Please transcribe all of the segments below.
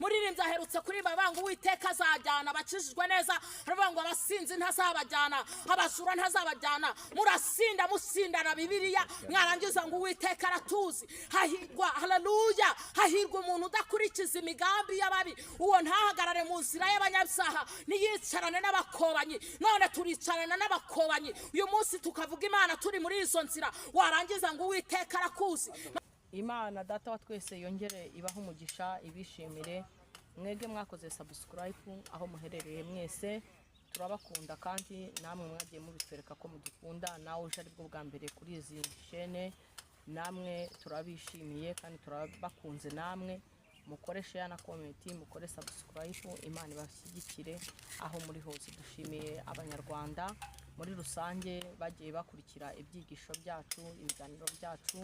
Muririmbyi aherutse kuririmba banga Uwiteka azajyana abakijijwe neza, aravuga ngo abasinzi ntazabajyana, abajura ntazabajyana. Murasinda, musindana Bibiliya, mwarangiza ngo Uwiteka aratuzi. Hahirwa, haleluya, hahirwa umuntu udakurikiza imigambi y'ababi, uwo ntahagarare mu nzira y'abanyabyaha, ntiyicarane n'abakobanyi. None turicarana n'abakobanyi uyu munsi, tukavuga Imana turi muri izo nzira, warangiza ngo Uwiteka arakuzi. Imana Data wa twese yongere ibahe umugisha, ibishimire mwebwe mwakoze subscribe aho muherereye mwese. Turabakunda kandi namwe mwagiye mubitwereka ko mudukunda. Nawe uje aribwo bwa mbere kuri izi shene, namwe turabishimiye kandi turabakunze. Namwe mukore share na comment, mukore subscribe, Imana ibashyigikire aho muri hose. Dushimiye Abanyarwanda muri rusange bagiye bakurikira ibyigisho byacu, ibiganiro byacu,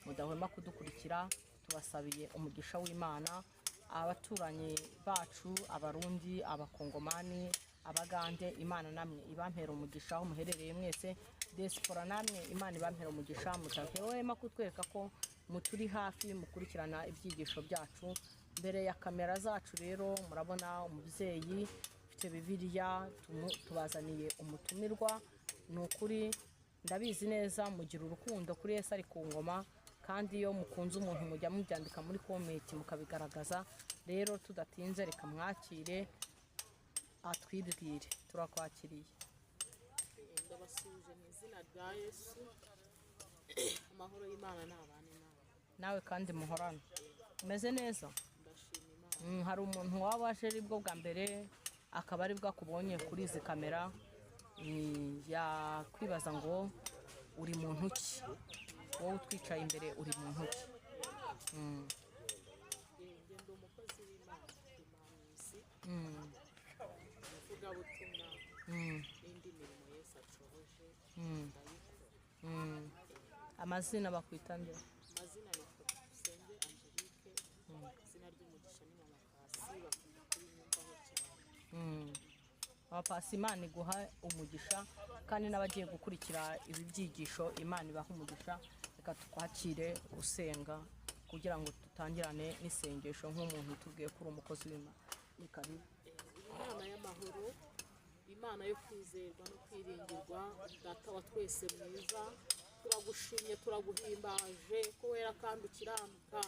mudahwema kudukurikira. Tubasabiye umugisha w'Imana. Abaturanyi bacu, Abarundi, Abakongomani, Abagande, Imana namwe ibampera umugisha aho muherereye mwese. Diaspora namwe, Imana ibampera umugisha, mudahwema kutwereka ko muturi hafi, mukurikirana ibyigisho byacu. Mbere ya kamera zacu rero murabona umubyeyi ufite Bibiliya, tubazaniye umutumirwa. Ni ukuri ndabizi neza mugira urukundo kuri Yesu ari ku ngoma, kandi iyo mukunze umuntu mujya mubyandika muri comment mukabigaragaza. Rero tudatinze, reka mwakire atwibwire. Turakwakiriye. Ndabasuhuje mu izina rya Yesu. Amahoro y'Imana ni abane nawe. Nawe kandi muhorane. Umeze neza? Ndashima Imana. Hari umuntu waba waje aribwo bwa mbere, akaba aribwo akubonye kuri izi kamera, yakwibaza ngo uri muntu ki? Wowe utwicaye imbere uri muntu ki? Njye ndi umukozi w'Imana, ndi umuhanuzi, umuvugabutumwa n'indi mirimo Yesu ashoboje ndayikora. Amazina bakwita nde? Amazina nitwa Dusenge Angelique, izina ry'umugisha ni Mama Pasi, bakunda kubinyumvaho cyane. Mama Pasi, Imana iguha umugisha, kandi n'abagiye gukurikira ibi byigisho Imana ibaha umugisha. Reka tukwakire usenga kugira ngo dutangirane n'isengesho nk'umuntu tubwiye ko uri umukozi w'Imana. Ni karibu. Imana y'amahoro, Imana yo kwizerwa no kwiringirwa, Data wa twese mwiza, turagushimye, turaguhimbaje ko wera kandi ukiranuka.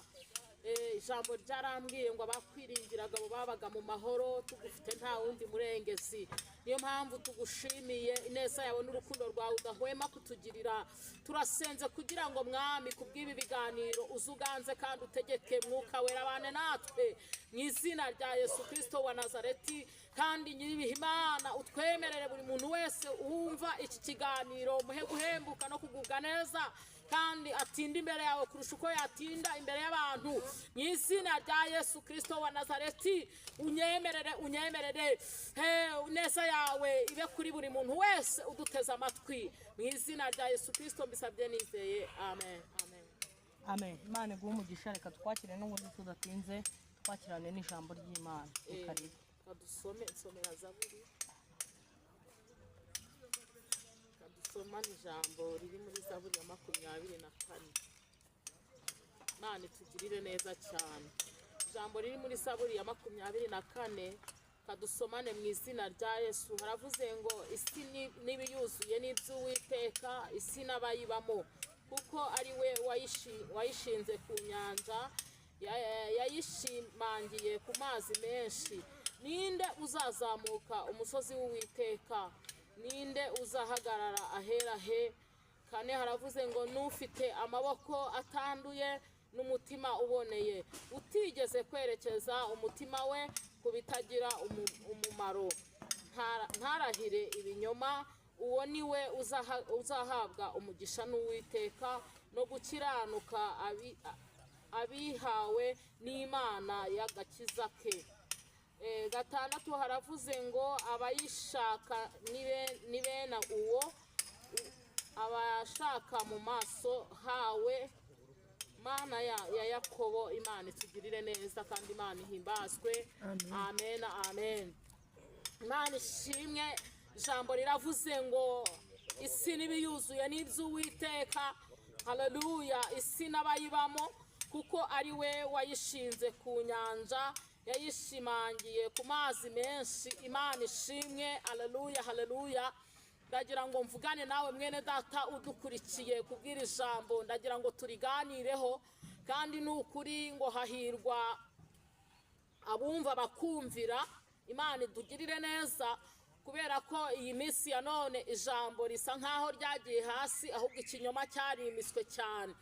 Ijambo ryarambwiye ngo abakwiringiraga abo babaga mu mahoro. Tugufite nta wundi murengezi. Niyo mpamvu tugushimiye ineza yawe n'urukundo rwawe udahwema kutugirira. Turasenze kugira ngo, Mwami, kubw'ibi biganiro uze uganze kandi utegeke, Mwuka Wera abane natwe mu izina rya Yesu Kirisito wa Nazareti. Kandi Nyiribihe Imana, utwemerere buri muntu wese wumva iki kiganiro, muhe guhembuka no kugubwa neza, kandi atinde imbere yawe kurusha uko yatinda imbere y'abantu, mu izina rya Yesu Kirisito wa Nazareti. Unyemerere, unyemerere, he neza yawe ibe kuri buri muntu wese uduteze amatwi, mu izina rya Yesu Kirisito mbisabye nizeye, amen, amen. Amen. Imana iguhe umugisha. Reka twakire n'ubundi tudatinze, twakirane n'ijambo ry'Imana. Ni karibu. Kadusome, nsomera Zaburi, kadusomane ijambo riri muri Zaburi ya 24. Imana itugirire neza cyane. Ijambo riri muri Zaburi ya 24, kadusomane mu izina rya Yesu. Haravuze ngo: "Isi n'ibiyuzuye n'iby'Uwiteka, isi n'abayibamo, kuko ari we wayishinze ku nyanja, yayishimangiye ku mazi menshi. Ninde uzazamuka umusozi w'Uwiteka? Ninde uzahagarara ahera he?" Kane, haravuze ngo: "N'ufite amaboko atanduye n'umutima uboneye, utigeze kwerekeza umutima we ku bitagira umumaro, ntarahire ibinyoma, uwo ni we uzahabwa umugisha n'Uwiteka no gukiranuka abihawe n'Imana y'agakiza ke." Gatandatu, haravuze ngo: "Abayishaka ni bene uwo, abashaka mu maso hawe, Mana ya Yakobo." Imana itugirire neza kandi Imana ihimbazwe. Amen, amen. Imana ishimwe. Ijambo riravuze ngo isi n'ibiyuzuye n'iby'Uwiteka. Haleluya! Isi n'abayibamo, kuko ari we wayishinze ku nyanja. Yayishimangiye ku mazi menshi. Imana ishimwe. Haleluya, haleluya. Ndagira ngo mvugane nawe, mwene data udukurikiye, kubwira ijambo. Ndagira ngo turiganireho, kandi ni ukuri ngo hahirwa abumva bakumvira. Imana idugirire neza, kubera ko iyi minsi ya none ijambo risa nkaho ryagiye hasi, ahubwo ikinyoma cyarimiswe cyane.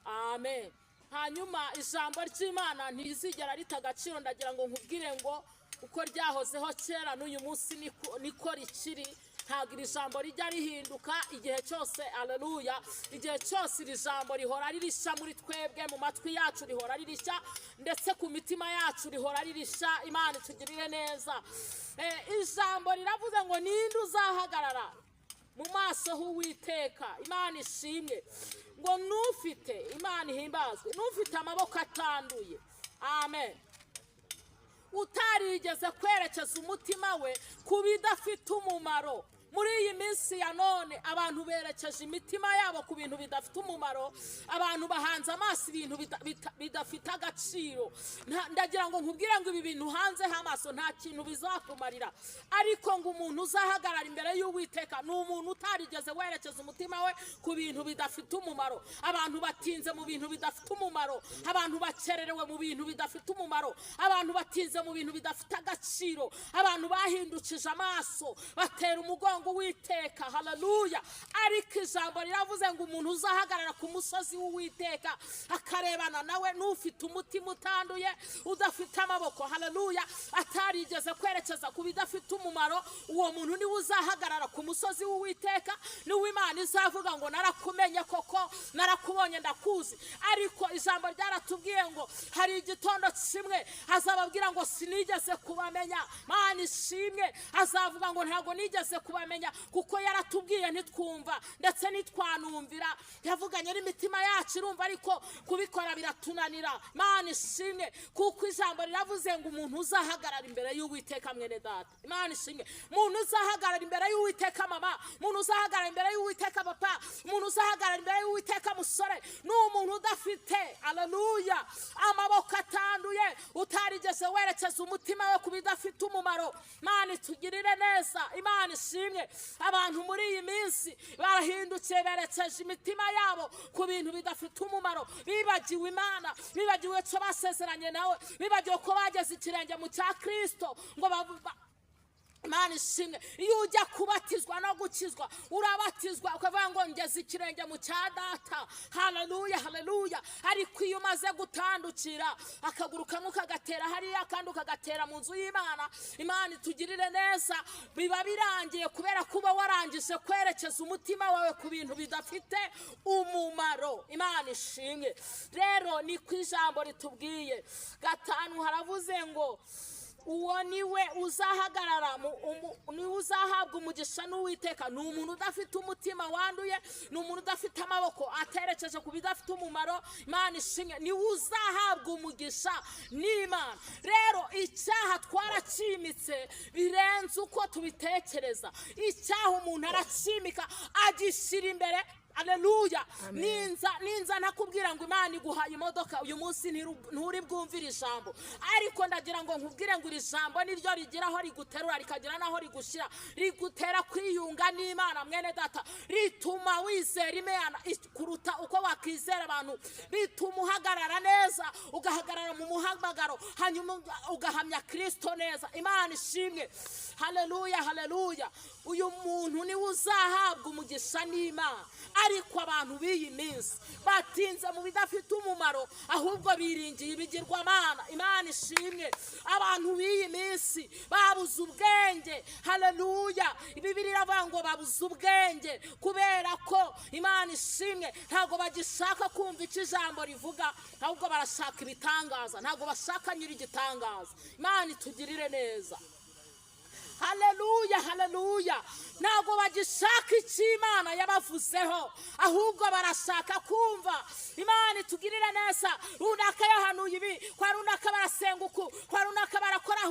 Amen. Hanyuma ijambo ry'Imana ntizigera rita agaciro. Ndagira ngo nkubwire ngo uko ryahozeho kera, n'uyu munsi niko rikiri. Ntabwo iri jambo rijya rihinduka igihe cyose. Aleluya. Igihe cyose iri jambo rihora ririshya muri twebwe, mu matwi yacu rihora ririshya, ndetse ku mitima yacu rihora ririshya. Imana itugirire neza. Ijambo riravuze ngo: "Ninde uzahagarara mu maso h'Uwiteka?" Imana ishimwe. Ngo nufite, Imana ihimbazwe, n'ufite amaboko atanduye, amen, utarigeze kwerekeza umutima we ku bidafite umumaro. Muri iyi minsi ya none abantu berekeje imitima yabo ku bintu bidafite umumaro. Abantu bahanze amaso ibintu bidafite agaciro. Ndagira ngo nkubwire ngo ibi bintu hanzeho amaso nta kintu bizakumarira. Ariko ngo umuntu uzahagarara imbere y'Uwiteka ni umuntu utarigeze werekeza umutima we ku bintu bidafite umumaro. Abantu batinze mu bintu bidafite umumaro, abantu bakererewe mu bintu bidafite umumaro, abantu batinze mu bintu bidafite agaciro, abantu bahindukije amaso batera umugongo Uwiteka. Haleluya. Ariko ijambo riravuze ngo umuntu uzahagarara ku musozi w'Uwiteka akarebana nawe n'ufite umutima utanduye, udafite amaboko, haleluya, atarigeze kwerekeza ku bidafite umumaro. Uwo muntu niwe uzahagarara ku musozi w'Uwiteka, niwe Imana izavuga ngo: "Narakumenye koko, narakubonye, ndakuzi." Ariko ijambo ryaratubwiye ngo hari igitondo kimwe azababwira ngo: "Sinigeze kubamenya." Mana ishimwe. Azavuga ngo: "Ntabwo nigeze kubamenya," kuko yaratubwiye ntitwumva, ndetse ntitwanumvira. Yavuganye n'imitima yacu irumva, ariko kubikora biratunanira. Mana ishimwe, kuko ijambo riravuze ngo umuntu uzahagarara imbere y'Uwiteka, mwene data, Imana ishimwe, umuntu uzahagarara imbere y'Uwiteka, mama, umuntu uzahagarara imbere y'Uwiteka, papa, umuntu uzahagarara imbere y'Uwiteka, musore, ni umuntu udafite, aleluya, amaboko atanduye, utarigeze werekeza umutima we ku bidafite umumaro. Imana itugirire neza. Imana ishimwe. Abantu muri iyi minsi barahindukiye, berekeje imitima yabo ku bintu bidafite umumaro. Bibagiwe Imana, bibagiwe icyo basezeranye nawe, bibagiwe ko bageze ikirenge mu cya Kirisito ngo Imana ishimwe. Iyo ujya kubatizwa no gukizwa, urabatizwa ukavuga ngo: "Ngeze ikirenge mu cya data." Haleluya, haleluya. Ariko iyo umaze gutandukira, akaguru kamwe ukagatera hariya, akandi ukagatera mu nzu y'Imana, Imana itugirire neza, biba birangiye, kubera kuba warangije kwerekeza umutima wawe ku bintu bidafite umumaro. Imana ishimwe. Rero ni ku ijambo ritubwiye gatanu, haravuze ngo uwo niwe uzahagarara niwe uzahabwa umugisha n'Uwiteka. Ni umuntu udafite umutima wanduye, ni umuntu udafite amaboko aterekeje ku bidafite umumaro. Imana ishimwe. Niwe uzahabwa umugisha n'Imana. Rero icyaha twaracimitse birenze uko tubitekereza. Icyaha umuntu aracimika, agishyira imbere. Aleluya. Ninza ntakubwira ngo Imana iguhaye imodoka uyu munsi, nturi bwumvire ijambo. Ariko ndagira ngo nkubwire ngo iri jambo niryo rigira aho riguterura, rikagira n'aho rigushyira. Rigutera kwiyunga n'Imana, mwene data. Rituma wizera Imana kuruta uko wakizera abantu. Rituma uhagarara neza, ugahagarara mu muhamagaro, hanyuma ugahamya Kirisito neza. Imana ishimwe. Haleluya, haleluya. Uyu muntu niwe uzahabwa umugisha n'Imana. Ariko abantu b'iyi minsi batinze mu bidafite umumaro, ahubwo biringiye ibigirwamana. Imana ishimwe. Abantu b'iyi minsi babuze ubwenge. Haleluya. Bibiri iravuga ngo babuze ubwenge, kubera ko, Imana ishimwe, ntabwo bagishaka kumva icyo ijambo rivuga, ahubwo barashaka ibitangaza, ntabwo bashaka nyir'igitangaza. Imana itugirire neza. Haleluya, haleluya. Ntabwo bagishaka icyo Imana yabavuzeho, ahubwo barashaka kumva. Imana itugirire neza. Runaka yahanuye ibi, kwa runaka barasenga uku, kwa runaka barakora.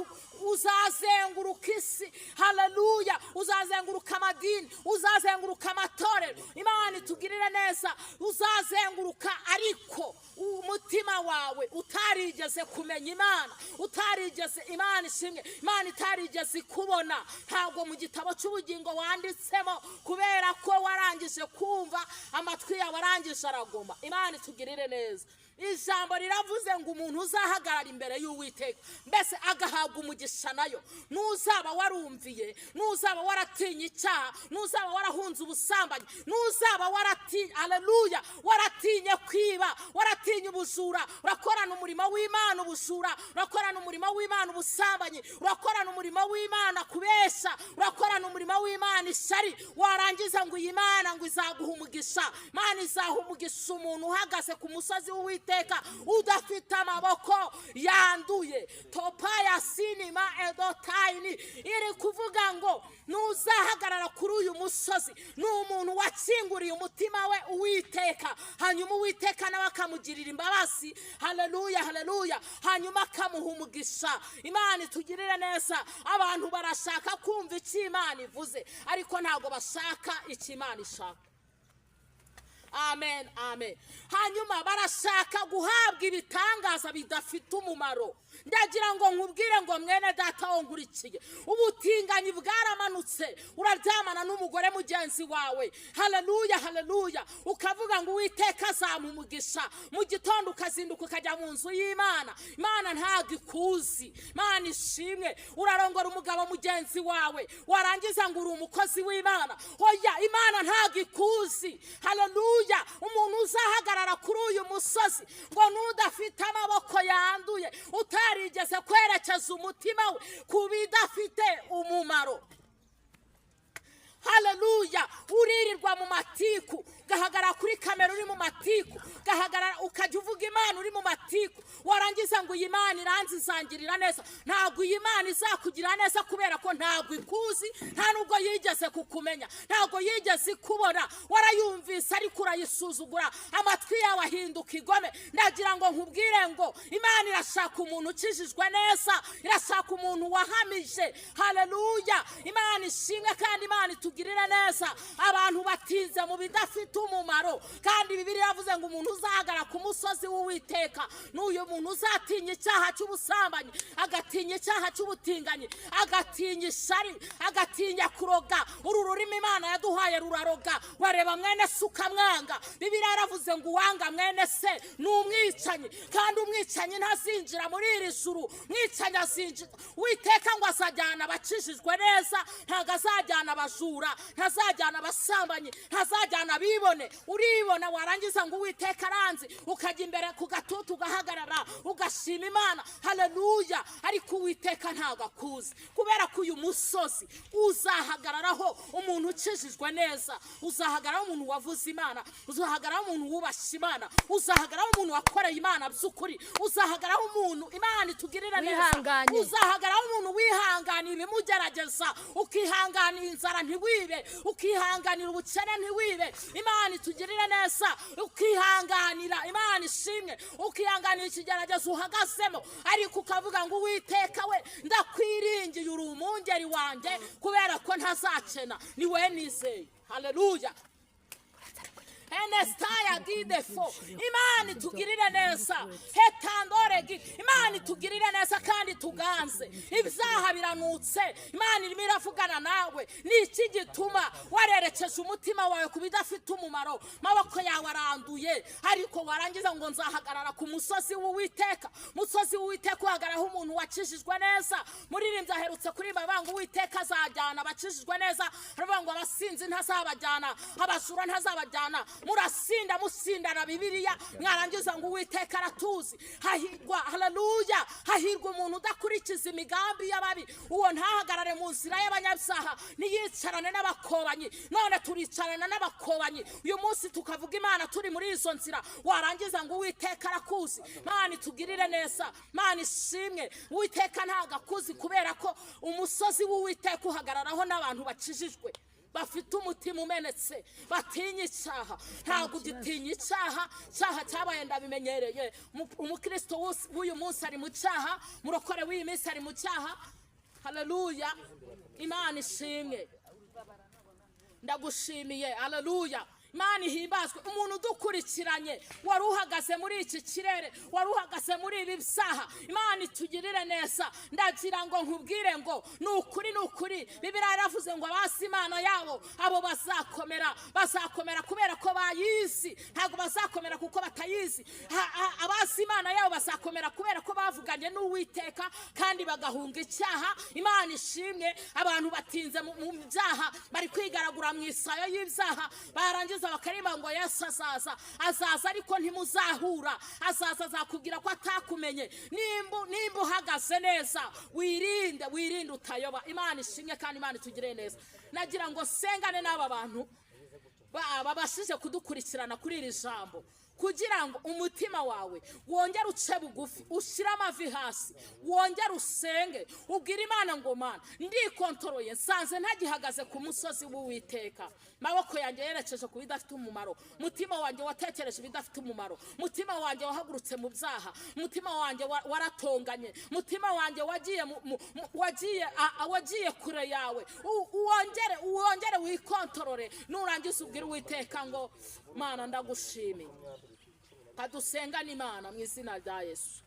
Uzazenguruka isi, haleluya, uzazenguruka amadini, uzazenguruka amatorero. Imana itugirire neza. Uzazenguruka, ariko umutima wawe wawe utarigeze kumenya Imana, utarigeze Imana ishimwe, Imana itarigeze ikubona, ntabwo mu gitabo cy'ubugingo wanditsemo, kubera ko warangije kumva, amatwi yawe arangije aragoma. Imana itugirire neza. Ijambo riravuze ngo umuntu uzahagarara imbere y'Uwiteka, mbese agahabwa umugisha nayo, n'uzaba warumviye, n'uzaba waratinye icyaha, n'uzaba warahunze ubusambanyi, n'uzaba waratinye, aleluya, waratinye kwiba, waratinye ubujura, urakorana umurimo w'Imana ubujura, urakorana umurimo w'Imana ubusambanyi, urakorana umurimo w'Imana kubesha, urakorana umurimo w'Imana ishyari, warangiza ngo iyi Mana ngo izaguha umugisha. Imana izaha umugisha umuntu uhagaze ku musozi w'Uwiteka udafite amaboko yanduye. Topa ya sinima edotayini iri kuvuga ngo nuzahagarara kuri uyu musozi ni umuntu wakinguriye umutima we Uwiteka, hanyuma Uwiteka nawe akamugirira imbabazi. Haleluya, haleluya. Hanyuma akamuha umugisha. Imana itugirire neza. Abantu barashaka kumva icyo Imana ivuze, ariko ntabwo bashaka icyo Imana ishaka. Amen, amen. Hanyuma barashaka guhabwa ibitangaza bidafite umumaro. Ndagira ngo nkubwire ngo mwene data wo nkurikiye, ubutinganyi bwaramanutse, uraryamana n'umugore mugenzi wawe. Haleluya, haleluya. Ukavuga ngo Uwiteka azampa umugisha. Mu gitondo ukazinduka ukajya mu nzu y'Imana. Imana ntabwo ikuzi. Imana ishimwe. Urarongora umugabo mugenzi wawe, warangiza ngo uri umukozi w'Imana. Hoya, Imana ntabwo ikuzi. Haleluya. Umuntu uzahagarara kuri uyu musozi ngo n'udafite amaboko yanduye, utarigeze kwerekeza umutima we ku bidafite umumaro. Haleluya. Uririrwa mu matiku, ugahagarara kuri kamera uri mu matiku, ugahagarara ukajya uvuga Imana uri mu matiku, warangiza ngo iyi Mana iranzi izangirira neza. Ntabwo iyi Mana izakugirira neza, kubera ko ntabwo ikuzi, nta nubwo yigeze kukumenya, ntabwo yigeze ikubona. Warayumvise ariko urayisuzugura, amatwi yawe ahinduka igome. Ndagira ngo nkubwire ngo Imana irashaka umuntu ukijijwe neza, irashaka umuntu wahamije. Haleluya. Imana ishimwe kandi Imana itugirire neza. Abantu batinze mu bidafite umumaro, kandi Bibiliya yavuze ngo umuntu uzahagarara ku musozi w'Uwiteka n'uyu muntu uzatinya icyaha cy'ubusambanyi, agatinya icyaha cy'ubutinganyi, agatinya ishyari, agatinya kuroga. Uru rurimi Imana yaduhaye ruraroga. Wareba mwene se ukamwanga. Bibiliya yaravuze ngo uwanga mwene se ni umwicanyi, kandi umwicanyi ntazinjira muri iri juru. Umwicanyi azinjira Uwiteka ngo azajyana abakijijwe neza, ntabwo azajyana abajura, ntazajyana abasambanyi, ntazajyana abibone. Uribona warangiza ngo Uwiteka aranzi, ukajya imbere ku gatutu ugahagarara ugashima Imana. Haleluya. Ariko Uwiteka ntabwo akuzi, kubera ko uyu musozi uzahagararaho umuntu ukijijwe neza, uzahagararaho umuntu wavuze Imana, uzahagararaho umuntu wubashye Imana, uzahagararaho umuntu wakoreye Imana by'ukuri, uzahagararaho umuntu Imana itugirira neza, Wihanganye. uzahagararaho umuntu wihanganiye ibimugerageza, ukihanganira inzara ntiwibe, ukihanganira ubukene ntiwibe. Imana itugirire neza. Ukihanganira, Imana ishimwe, ukihanganira ikigeragezo uhagazemo, ariko ukavuga ngo Uwiteka we ndakwiringiye, uri umungeri wanjye, kubera ko ntazakena, ni we nizeye. Haleluya. Enestaya gidefo. Imana itugirire neza. Hetandoregi. Imana itugirire neza kandi tuganze. Ibyaha biranutse. Imana irimo iravugana nawe. Ni iki gituma warerekeje umutima wawe ku bidafite umumaro? Maboko yawe aranduye, ariko warangiza ngo nzahagarara ku musozi w'Uwiteka. Musozi w'Uwiteka uhagararaho umuntu wakijijwe neza. Muririmbyi aherutse kuririmba avuga ngo Uwiteka azajyana abakijijwe neza, aravuga ngo abasinzi ntazabajyana, abajura ntazabajyana. Murasinda musindana Bibiliya, mwarangiza ngo Uwiteka aratuzi. Hahirwa, haleluya, hahirwa umuntu udakurikiza imigambi y'ababi, uwo ntahagarare mu nzira y'abanyabyaha, ntiyicarane n'abakobanyi. None turicarana n'abakobanyi uyu munsi, tukavuga Imana turi muri izo nzira, warangiza ngo Uwiteka arakuzi. Imana itugirire neza. Imana ishimwe. Uwiteka ntabwo akuzi, kubera ko umusozi w'Uwiteka uhagararaho n'abantu bakijijwe, bafite umutima umenetse, batinya icyaha. Ntabwo ugitinya icyaha, icyaha cyabaye ndabimenyereye. Umukristo w'uyu munsi ari mu cyaha, murokore w'iyi minsi ari mu cyaha. Haleluya. Imana ishimwe. Ndagushimiye. Haleluya. Imana ihimbazwe. Umuntu udukurikiranye wari uhagaze muri iki kirere, wari uhagaze muri ibi byaha, Imana itugirire neza. Ndagira ngo nkubwire ngo ni ukuri, ni ukuri. Bibiliya yaravuze ngo abazi Imana yabo abo bazakomera, bazakomera kubera ko bayizi, ntabwo bazakomera kuko batayizi. Abazi Imana yabo bazakomera kubera ko bavuganye n'Uwiteka kandi bagahunga icyaha. Imana ishimwe. Abantu batinze mu byaha, bari kwigaragura mu isayo y'ibyaha, barangiza bakaririmba ngo Yesu azaza, azaza, ariko ntimuzahura. Azaza azakubwira ko atakumenye. Nimba uhagaze neza, wirinde, wirinde utayoba. Imana ishimwe kandi Imana itugirire neza. Nagira ngo sengane n'aba bantu babashije kudukurikirana kuri iri jambo, kugira ngo umutima wawe wongere uce bugufi, ushyire amavi hasi, wongere usenge, ubwire Imana ngo: "Mana, ndikontoroye, nsanze ntagihagaze ku musozi w'Uwiteka. Maboko yanjye yerekeje ku bidafite umumaro, mutima wanjye watekereje ibidafite umumaro, mutima wanjye wahagurutse mu byaha, mutima wanjye waratonganye, mutima wanjye wagiye kure yawe." Wongere wikontorore, nurangiza ubwire Uwiteka ngo: "Mana, ndagushimiye." Kadusengane Imana mu izina rya Yesu.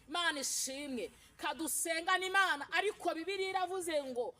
Imana ishimwe. Kadusengane Imana. Ariko Bibiliya iravuze ngo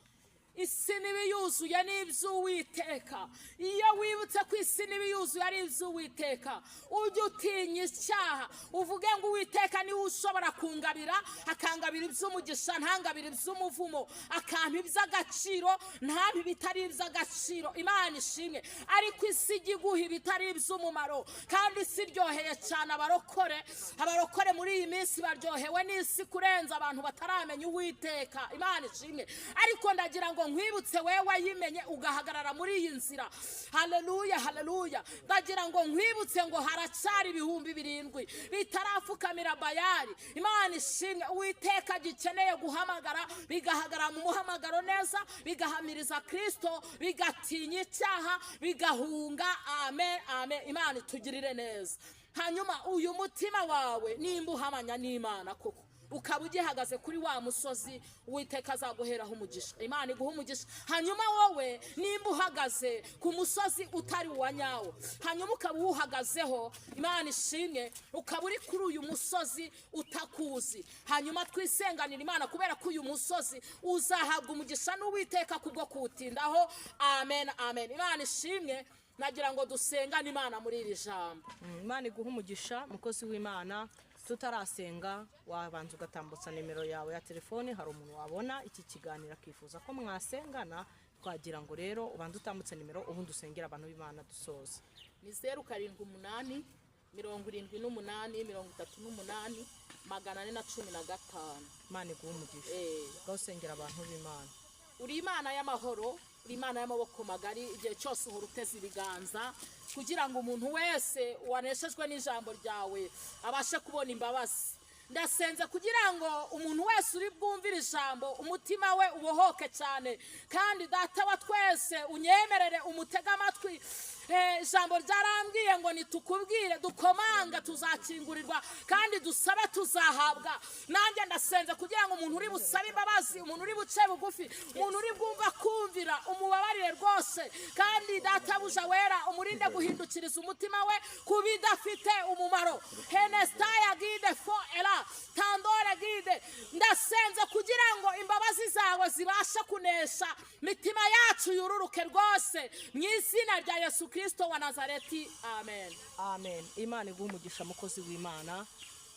isi n'ibiyuzuye n'iby'Uwiteka. Iyo wibutse ko isi n'ibiyuzuye ari iby'Uwiteka, ujye utinya icyaha, uvuge ngo: "Uwiteka niwe ushobora kungabira, akangabira iby'umugisha, ntangabira iby'umuvumo, akampa iby'agaciro, ntampe ibitari iby'agaciro." Imana ishimwe. Ariko isi ijya iguha ibitari iby'umumaro, kandi isi iryoheye cyane abarokore. Abarokore muri iyi minsi baryohewe n'isi kurenza abantu bataramenya Uwiteka. Imana ishimwe. Ariko ndagira ngo nkwibutse, wewe wayimenye ugahagarara muri iyi nzira, haleluya, haleluya, ndagira ngo nkwibutse ngo haracyari 7000 bitarapfukamira Bayari. Imana ishimwe. Uwiteka gikeneye guhamagara, bigahagarara mu muhamagaro neza, bigahamiriza Kirisito, bigatinya icyaha, bigahunga. Amen, amen. Imana itugirire neza. Hanyuma uyu mutima wawe, nimba uhamanya n'Imana koko, ukaba ugihagaze kuri wa musozi, Uwiteka azaguheraho umugisha. Imana iguha umugisha. Hanyuma wowe nimba uhagaze ku musozi utari uwa nyawo, hanyuma ukaba uwuhagazeho, Imana ishimwe, ukaba uri kuri uyu musozi utakuzi, hanyuma twisenganira Imana, kubera ko uyu musozi uzahabwa umugisha n'Uwiteka kubwo kuwutindaho. Amen, amen. Imana ishimwe. Nagira ngo dusengane Imana muri iri jambo. Imana iguha umugisha, mukozi w'Imana. Tutarasenga, wabanza ugatambutsa nimero yawe ya telefone. Hari umuntu wabona iki kiganiro akifuza ko mwasengana. Twagira ngo rero ubanze utambutse nimero, ubundi usengera abantu b'Imana, dusoza. Ni 0787883415. Imana iguha umugisha. Ngaho usengera abantu b'Imana. Uri Imana y'amahoro, uri Imana y'amaboko magari. Igihe cyose uhora uteze ibiganza kugira ngo umuntu wese waneshejwe n'ijambo ryawe abashe kubona imbabazi. Ndasenze kugira ngo umuntu wese uri bwumvire ijambo, umutima we ubohoke cyane. Kandi Data wa twese, unyemerere umutege amatwi. Ijambo ryarambwiye ngo nitukubwire, dukomanga tuzakingurirwa, kandi dusabe tuzahabwa. Nanjye ndasenze kugira ngo umuntu uri busabe imbabazi, umuntu uri buce bugufi, umuntu uri bwumva kumvira, umubabarire rwose. Kandi Databuja wera, umurinde guhindukiriza umutima we ku bidafite umumaro. Henestaya gide fo era tandore gide. Ndasenze kugira ngo imbabazi zawe zibashe kunesha, mitima yacu yururuke rwose, mu izina rya Yesu Kirisito wa Nazareti, amen. Amen. Imana iguha umugisha, mukozi w'Imana.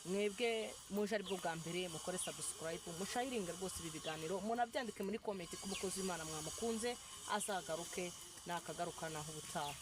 Mwebwe muje aribwo bwa mbere, mukore subscribe, musharinge rwose ibi biganiro, munabyandike muri comment ko umukozi w'Imana mwamukunze, azagaruke. Nakagaruka, naho ubutaha.